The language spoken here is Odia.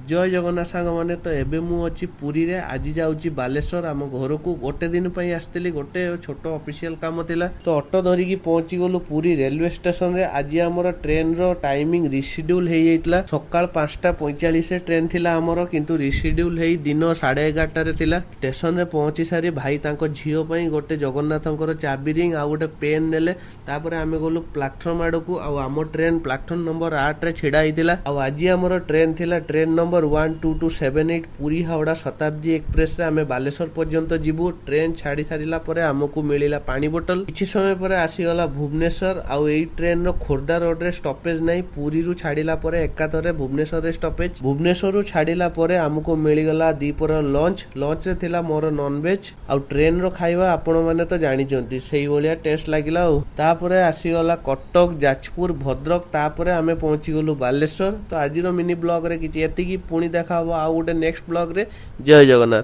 ଜୟ ଜଗନ୍ନାଥ ସାଙ୍ଗମାନେ। ତ ଏବେ ମୁଁ ଅଛି ପୁରୀରେ। ଆଜି ଯାଉଛି ବାଲେଶ୍ୱର ଆମ ଘରକୁ। ଗୋଟେ ଦିନ ପାଇଁ ଆସିଥିଲି, ଗୋଟେ ଛୋଟ ଅଫିସିଆଲ କାମ ଥିଲା। ତ ଅଟୋ ଧରିକି ପହଞ୍ଚି ଗଲୁ ପୁରୀ ରେଲୱେ ଷ୍ଟେସନରେ। ଆଜି ଆମର ଟ୍ରେନର ଟାଇମିଂ ରିସିଡ୍ୟୁଲ ହେଇଯାଇଥିଲା। ସକାଳ 5:45 ଟ୍ରେନ ଥିଲା ଆମର, କିନ୍ତୁ ରିସିଡ୍ୟୁଲ ହେଇ ଦିନ 11:30ରେ ଥିଲା। ଷ୍ଟେସନରେ ପହଞ୍ଚି ସାରି ଭାଇ ତାଙ୍କ ଝିଅ ପାଇଁ ଗୋଟେ ଜଗନ୍ନାଥଙ୍କର ଚାବି ରିଙ୍ଗ ଆଉ ଗୋଟେ ପେନ୍ ନେଲେ। ତାପରେ ଆମେ ଗଲୁ ପ୍ଲାଟଫର୍ମ ଆଡକୁ, ଆଉ ଆମ ଟ୍ରେନ ପ୍ଲାଟଫର୍ମ ନମ୍ବର 8ରେ ଛିଡା ହେଇଥିଲା। ଆଉ ଆଜି ଆମର ଟ୍ରେନ ଥିଲା ଟ୍ରେନ ନମ୍ବର 12278 ପୁରୀ ହାୱଡ଼ା ଶତାବ୍ଦୀ ଏକ୍ସପ୍ରେସରେ ଆମେ ବାଲେଶ୍ୱର ପର୍ଯ୍ୟନ୍ତ ଯିବୁ। ଟ୍ରେନ ଛାଡି ସାରିଲା ପରେ ଆମକୁ ମିଳିଲା ପାଣି ବୋଟଲ। କିଛି ସମୟ ପରେ ଆସିଗଲା ଭୁବନେଶ୍ୱର। ଆଉ ଏଇ ଟ୍ରେନର ଖୋର୍ଦ୍ଧା ରୋଡରେ ଷ୍ଟପେଜ ନାହିଁ। ପୁରୀରୁ ଛାଡିଲା ପରେ ଏକାଥରେ ଭୁବନେଶ୍ୱରରେ ଷ୍ଟପେଜ। ଭୁବନେଶ୍ୱରରୁ ଛାଡିଲା ପରେ ଆମକୁ ମିଳିଗଲା ଦ୍ୱିପହର ଲଞ୍ଚ। ଲଞ୍ଚରେ ଥିଲା ମୋର ନନଭେଜ, ଆଉ ଟ୍ରେନର ଖାଇବା ଆପଣ ମାନେ ତ ଜାଣିଛନ୍ତି, ସେଇଭଳିଆ ଟେଷ୍ଟ ଲାଗିଲା। ଆଉ ତାପରେ ଆସିଗଲା କଟକ, ଯାଜପୁର, ଭଦ୍ରକ, ତାପରେ ଆମେ ପହଞ୍ଚିଗଲୁ ବାଲେଶ୍ୱର। ତ ଆଜିର ମିନି ବ୍ଲଗରେ କିଛି ଏତିକି। ପୁଣି ଦେଖା ହବ ଆଉ ଗୋଟେ ନେକ୍ସଟ ବ୍ଲଗରେ। ଜୟ ଜଗନ୍ନାଥ।